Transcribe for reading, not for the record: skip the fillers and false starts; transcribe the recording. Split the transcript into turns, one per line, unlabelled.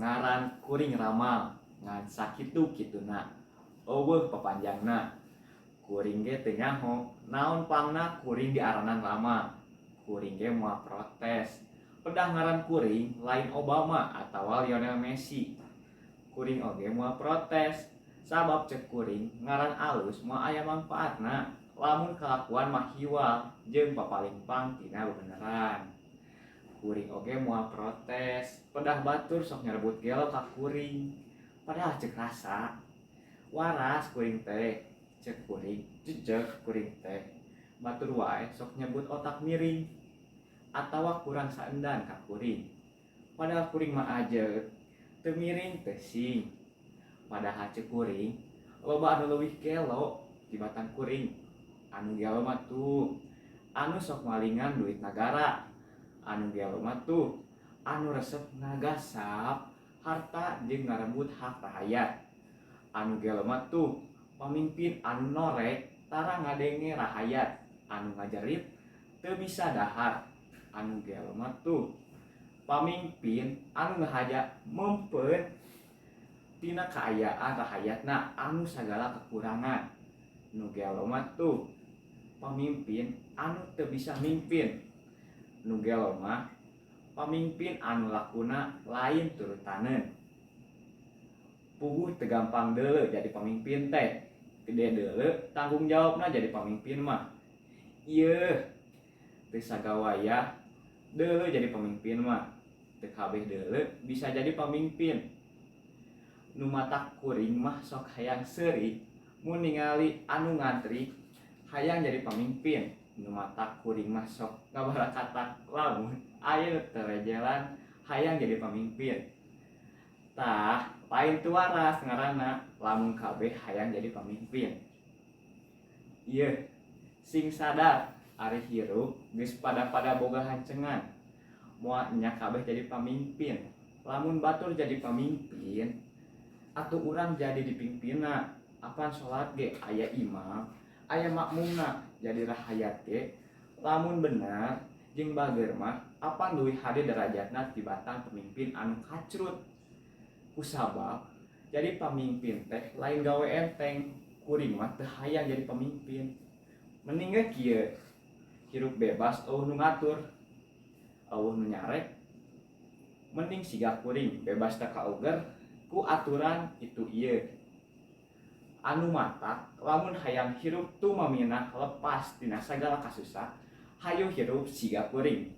Ngaran kuring Ramal, ngan sakitu kituna, euweuh papanjangna. Kuring ge teu nyaho naon pangna kuring diaranan Ramal. Kuring ge moal protes, pedah ngaran kuring lain Obama atawa Lionel Messi. Kuring oge moal protes, sabab cek kuring ngaran alus moal aya mangpaatna lamun kalakuan mah hiwal jeung papalingpang tina bebeneran. Kuring oge moal protes, pedah batur sok nyarebut gelo ka kuring. Padahal cek rasa waras kuring teh, cek kuring jejeg kuring teh. Batur wae sok nyebut otak miring atawa kurang saendan ka kuring. Padahal kuring mah ajeg, teu miring teu sing. Padahal cek kuring loba anu leuwih gelo tibatan kuring. Anu gelo mah tuh anu sok malingan duit nagara. Anu gelo mah tuh anu resep ngagasap harta jeung ngarebut hak rahayat. Anu gelo mah tuh pamimpin anu norek tara ngadenge rahayat, anu ngajerit teu bisa dahar. Anu gelo mah tuh pamimpin anu ngahaja mempeun tina kaayaan rahayatna anu sagala kekurangan. Nu gelo mah tuh pamimpin anu teu bisa mimpin. Nu gelo mah pamimpin anu lakuna lain turutaneun. Puguh teu gampang deuleu jadi pamimpin teh. Gede deuleu tanggung jawabna jadi pamimpin mah. Ieuh, teu sagawayah deuleu jadi pamimpin mah. Teu kabeh deuleu bisa jadi pamimpin. Nu matak kuring mah sok hayang seuri mun ningali anu ngantri hayang jadi pamimpin. Nu matak kuring mah sok ngabarakatak lamun aya nu teu rejelan hayang jadi pamimpin. Tah, lain teu waras ngaranna lamun kabeh hayang jadi pamimpin. Ieu, sing sadar ari hirup geus pada-pada boga hancengan. Moal nya kabeh jadi pamimpin. Lamun batur jadi pamimpin atuh urang jadi dipimpinna. Apan salat ge aya imam, aya makmumna. Jadi rahayat ge lamun bener jeung bager mah apan leuwih hade derajatna tibatan pemimpin anu kacrut. Kusabab jadi pamimpin teh lain gawe enteng. Kuring mah teu hayang jadi pamimpin. Mending ge kieu, hirup bebas euweuh nu ngatur, euweuh nu nyarek. Mending siga kuring bebas teu kauger ku aturan itu ieu. Anu matak lamun hayang hirup tumaminah lepas tina sagala kasusah, hayu hirup siga kuring.